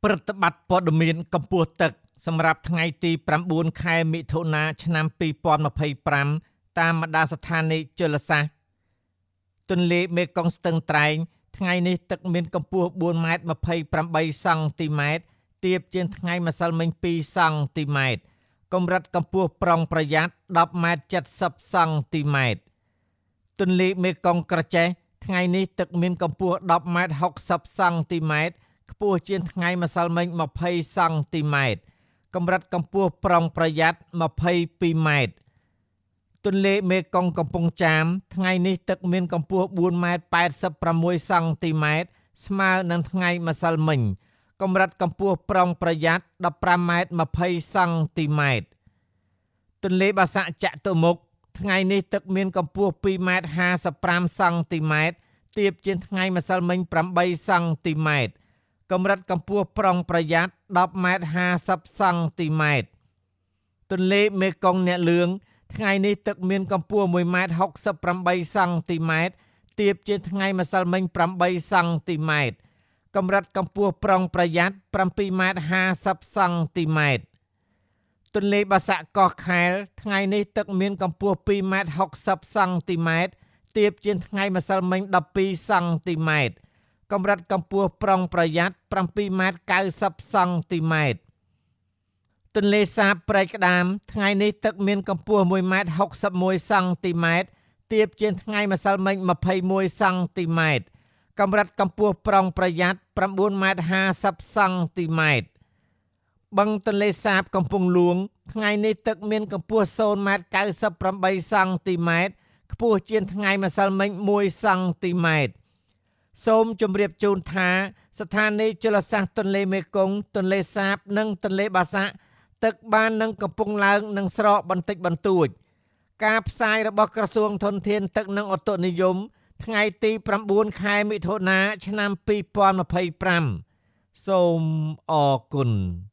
ព្រឹត្តិបត្រព័ត៌មានកម្ពស់ទឹកសម្រាប់ថ្ងៃទី9ខែមិថុនាឆ្នាំ2025តាមបណ្ដាស្ថានីយ៍ជលសាស្ត្រទន្លេមេគង្គស្ទឹងត្រែងថ្ងៃនេះទឹកមានកម្ពស់4ម៉ែត្រ28សង់ទីម៉ែត្រទាបជាងថ្ងៃម្សិលមិញ2សង់ទីម៉ែត្រកម្រិតកម្ពស់ប្រុងប្រយ័ត្ន10ម៉ែត្រ70សង់ទីម៉ែត្រទន្លេមេគង្គក្រចេះថ្ងៃនេះទឹកមានកម្ពស់10ម៉ែត្រ60សង់ទីម៉ែត្រខ្ពស់ជាងថ្ងៃម្សិលមិញ20សង់ទីម៉ែត្រកម្រិតកម្ពស់ប្រុងប្រយ័ត្ន22ម៉ែត្រទន្លេមេគង្គកំពង់ចាមថ្ងៃនេះទឹកមានកម្ពស់4ម៉ែត្រ86សង់ទីម៉ែត្រស្មើនឹងថ្ងៃម្សិលមិញកម្រិតកម្ពស់ប្រុងប្រយ័ត្ន15ម៉ែត្រ20សង់ទីម៉ែត្រទន្លេបាសាក់ចតុមុខថ្ងៃនេះទឹកមានកម្ពស់2ម៉ែត្រ55សង់ទីម៉ែត្រទាបជាងថ្ងៃម្សិលមិញ8សង់ទីម៉ែត្រកម្រិតកម្ពស់ប្រុងប្រយ័ត្ន10ម៉ែត្រ50សង់ទីម៉ែត្រទន្លេមេគង្គអ្នកលឿងថ្ងៃនេះទឹកមានកម្ពស់1ម៉ែត្រ68សង់ទីម៉ែត្រទាបជាងថ្ងៃម្សិលមិញ8សង់ទីម៉ែត្រកម្រិតកម្ពស់ប្រុងប្រយ័ត្ន7ម៉ែត្រ50សង់ទីម៉ែត្រទន្លេបាសាក់កោះខែលថ្ងៃនេះទឹកមានកម្ពស់2ម៉ែត្រ60សង់ទីម៉ែត្រទាបជាងថ្ងៃម្សិលមិញ12សង់ទីម៉ែត្រកម្រិតកម្ពស់ប្រុងប្រយ័ត្ន7ម៉ែត្រ90សង់ទីម៉ែត្រទន្លេសាបព្រែកក្តាមថ្ងៃនេះទឹកមានកម្ពស់1ម៉ែត្រ61សង់ទីម៉ែត្រទាបជាងថ្ងៃម្សិលមិញ21សង់ទីម៉ែត្រកម្រិតកម្ពស់ប្រុងប្រយ័ត្ន9ម៉ែត្រ50សង់ទីម៉ែត្របឹងទន្លេសាបកំពង់លួងថ្ងៃនេះទឹកមានកម្ពស់0ម៉ែត្រ98សង់ទីម៉ែត្រខ្ពស់ជាងថ្ងៃម្សិលមិញ1សង់ទីម៉ែត្រសូមជម្រាបជូនថាស្ថានីយ៍ជលសាស្ត្រទន្លេមេគង្គទន្លេសាបនិងទន្លេបាសាក់ទឹកបាននឹងកំពុងឡើងនិងស្រកបន្តិចបន្តួចការផ្សាយរបស់ក្រសួងធនធានទឹកនិងឧតុនិយមថ្ងៃទី9ខែមិថុនាឆ្នាំ2025សូមអរគុណ។